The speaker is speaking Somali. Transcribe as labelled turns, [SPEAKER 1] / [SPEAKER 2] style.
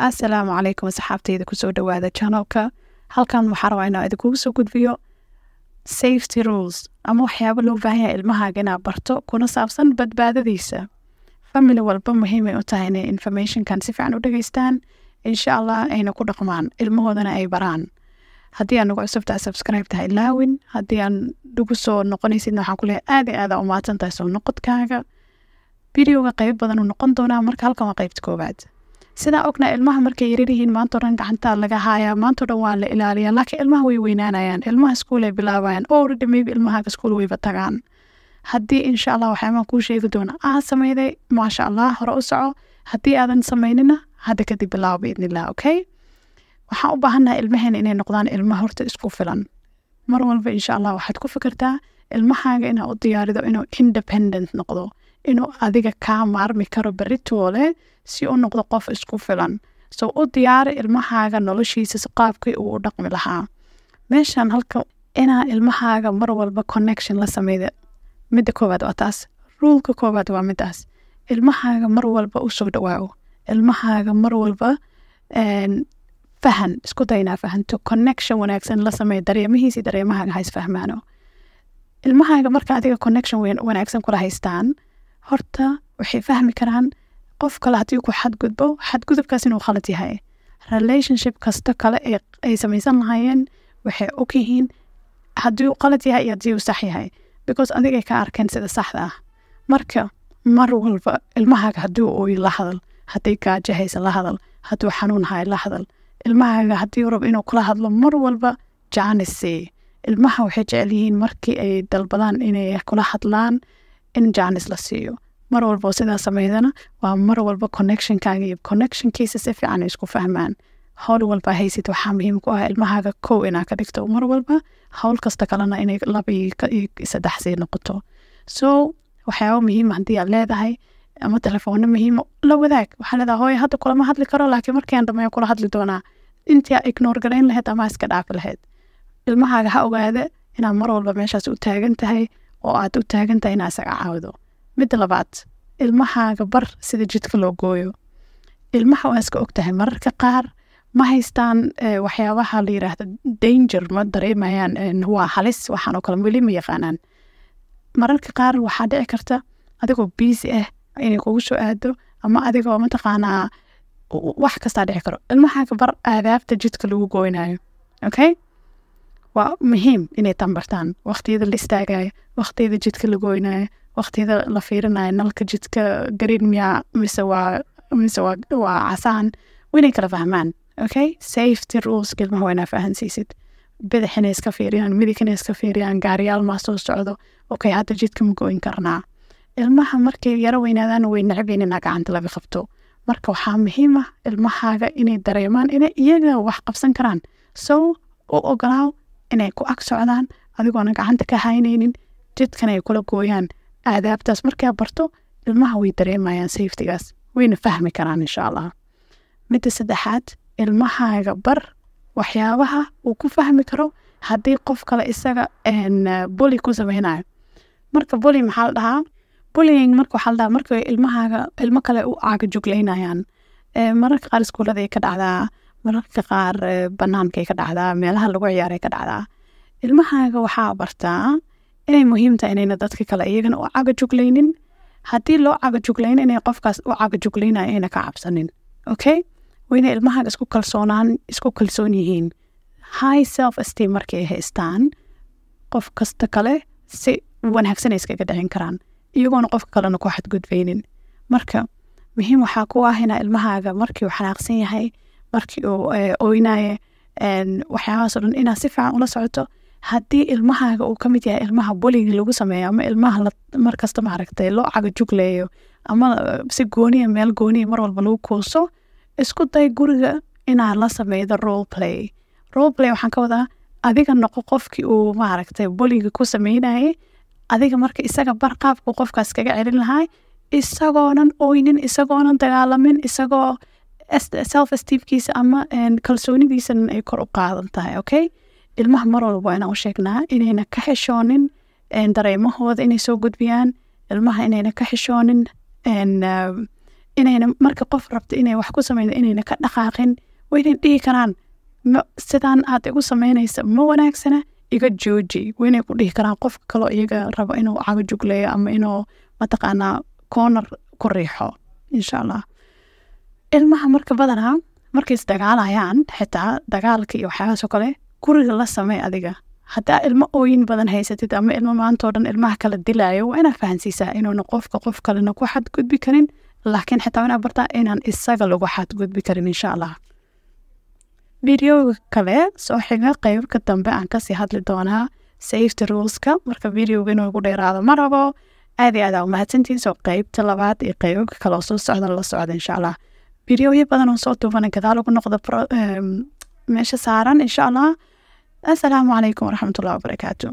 [SPEAKER 1] Assalaamu calaykum asxaabteyda, kusoo dhawaada channelka. Halkan waxaa rabaa inaan idinkugu soo gudbiyo safety rules ama waxyaabo loo baahan yahay ilmahaaga inaad barto kuna saabsan badbaadadiisa. Family walba muhiimay u tahay inay informationkan si fiican u dhageystaan, insha Allah ayna ku dhaqmaan, ilmahoodana ay baraan. Haddii aan nagu cusub tahay, subscribe tahay ilaawin. Haddii aan nagu soo noqonaysidna, waxaan ku leeyahay aad iyo aad aa u mahadsan tahay soo noqodkaaga. Videoga qayb badan uu noqon doonaa, marka halkan waa qaybta koowaad. Sidaa ogna, ilmaha markay yaryar yihiin maanta o dhan gacanta laga haayaa, maanta o dhan waa la ilaaliyaa, laakiin ilmaha way weynaanayaan, ilmaha iskuul ay bilaabayaan already. Maybe ilmahaaga iskuul wayba tagaan. Haddii insha Allah waxyaabahan kuu sheegi doona aad sameyday, maasha Allah, hore u soco. Haddii aadan sameynina, hadda kadib bilaabo biidnillah. Okay, waxaan u baahannahay ilmaheena inay noqdaan ilma horta isku filan. Mar walba insha Allah waxaad ku fikirtaa ilmahaaga inaad u diyaarido inuu independent noqdo, inuu adiga kaa maarmi karo beritoole, si u noqdo qof isku filan. So u diyaari ilmahaaga noloshiisa si qaabkii uu u dhaqmi lahaa. Meeshan halka inaa ilmahaaga mar walba connection la sameyda. Midda koowaad waa taas, ruleka koowaad waa midaas: ilmahaaga mar walba usoo dhawaawo, ilmahaaga mar walba fahan, isku day inaa fahanto, connection wanaagsan la sameeya, dareemihiisi dareemahaaga ha isfahmaano. Ilmahaaga marka adiga connection wanaagsan kula haystaan, horta waxay fahmi karaan qof kale haddii ku xadgudbo, xadgudubkaas inuu khalad yahay. Relationship kasta kale ay samaysan lahaayeen, waxay og yihiin haddii uu qalad yahay iyo haddii uu sax yahay, because adigay ka arkeen sida saxda ah. Marka mar walba ilmahaaga haddii uu ooyo, la hadal. Haddii gaajo haysa, la hadal. Hadduu xanuun hayo, la hadal. Ilmahaaga haddii uu rabo inuu kula hadlo, mar walba jaanis sii. Ilmaha waxay jecel yihiin markii ay dalbadaan inay kula hadlaan in jaanis la siiyo. Mar walba oo sidaa sameydana, waa mar walba connectionkaaga iyo connectionkiisa si fiican ay isku fahmaan. Howl walba haysid, waxaa muhiim ku ah ilmahaaga kow inaa ka dhigto mar walba, howl kasta kalena inay laba iyo saddex sii noqoto. So waxyaaba muhiima haddii aad leedahay ama telefoona muhiima la wadaag. Waxaa leedahay, "Hooyo, hadda kulama hadli karo, laakiin markaan dhameeyo kula hadli doonaa." Intii aa ignore garayn lahayd ama iska dhaafi lahayd, ilmahaaga ha ogaada inaad mar walba meeshaas u taagan tahay oo aad u taagan tahay inaa isaga caawido. Midda labaad, ilmahaaga bar sida jidka loo gooyo. Ilmaha waa iska ogtahay, mararka qaar ma haystaan waxyaabaha la yiraahdo danger, ma dareemayaan waa halis waxaan oo kale, weli ma yaqaanaan. Mararka qaar waxaa dhici karta adigoo busy ah inay kugu soo aado ama adigoo mataqaanaa, wax kastaa dhici karo. Ilmahaaga bar aadaabta jidka lagu gooynayo. Okay, waa muhiim inay tan bartaan: waqtiyada la istaagayo, waqtiyada jidka la gooynayo, waqtiyada la fiirinayo nalka jidka, green miyaa mise waa casaan, waa inay kala fahmaan. Okay, safety rules ilmaha waa inaa fahansiisid: bidix inay iska fiiriyaan, midig inay iska fiiriyaan, gaariyaal maa soo socdo, okay, hadda jidka ma goyn karnaa? Ilmaha markay yaro weynaadaan way necab yihiin inaa gacanta laga qabto. Marka waxaa muhiim ah ilmahaaga inay dareemaan inay iyaga wax qabsan karaan. So u ogolaaw inay ku ag socdaan adigoona gacanta ka haynaynin, jidkana ay kula gooyaan. Aadaabtaas markaa barto, ilmaha way dareemayaan safetygaas, wayna fahmi karaan insha Allah. Midda saddexaad, ilmahaaga bar waxyaabaha uu ku fahmi karo haddii qof kale isaga bully ku sameynayo. Marka bully maxaa la dhahaa? Bullying marka waxaa la dhahaa marka ilmahaaga ilmo kale u caaga juglaynayaan. Mararka qaar iskuuladay ka dhacdaa, mararka qaar banaankay ka dhacdaa, meelaha lagu ciyaaray ka dhacdaa. Ilmahaaga waxaa bartaa inay muhiim tahay inayna dadka kale iyagana u caga juglaynin. Haddii loo caga juglayn, inay qofkaas u caga juglaynayo ayna ka cabsanin. Okay, waa inay ilmahaaga isku kalsoonaan, isku kalsoon yihiin. High self esteem markay haystaan, qof kasta kale si wanaagsan ay iskaga dhicin karaan, iyagoona qofka kalena ku xadgudbaynin. Marka muhiim waxaa ku ah inaa ilmahaaga markii uu xanaaqsan yahay, markii uu oynayo, waxyaabahaas oo dhan inaad si fiican ula socoto. Haddii ilmahaaga uu ka mid yahay ilmaha bullying lagu sameeyo ama ilmaha markasta maaragtay loo caga jugleeyo ama si gooniya, meel gooniya mar walba lagu kuuso, isku day guriga inaad la sameydo role play. Role play waxaan ka wadaa adiga noqo qofkii uu maaragtay bullyga ku sameynayay. Adiga marka isaga bar qaabku qofkaas kaga celin lahaa, isagoonan oynin, isagoonan dagaalamin, isagoo self esteemkiisa ama kalsoonidiisana ay kor u qaadan tahay. Okay, ilmaha mar walba waa inaan u sheegnaa inayna ka xishoonin dareemahooda inay soo gudbiyaan. Ilmaha inayna ka xishoonin. Inayna marka qof rabto inay wax ku sameydo inayna ka dhaqaaqin. Waa inay dhihi karaan, "Sidaan aad igu sameynaysa ma wanaagsana, iga jooji." Waa inay ku dhihi karaan qofka kaloo iyaga rabo inuu cago jugleeyo ama inuu mataqaanaa corner ku riixo, insha Allah. Ilmaha marka badanaa markay isdagaalayaan, xitaa dagaalka iyo waxyaabahaas oo kale, guriga la samey adiga. Haddaa ilmo ooyin badan haysatid ama ilmo maantoo dhan ilmaha kala dilaayo, waa inaad fahansiisaa inuuna qofka qof kalena ku xadgudbi karin, laakiin xitaa waa inaad bartaa inaan isaga lagu xadgudbi karin, insha Allah. Videoga kale soo xiga, qeybka dambe, aan kasii hadli doonaa safety ruleska. Marka videoga inuu igu dheeraado ma rabo. Aad iyo aad aa umahadsantihiin. Soo qeybta labaad iyo qeybabka kale oo soo socda la socda, insha Allah. Videoyo badan oo soo duubana gadaal ugu noqda meesha saaran, insha Allah. Assalaamu calaykum waraxmatullahi wabarakaatu.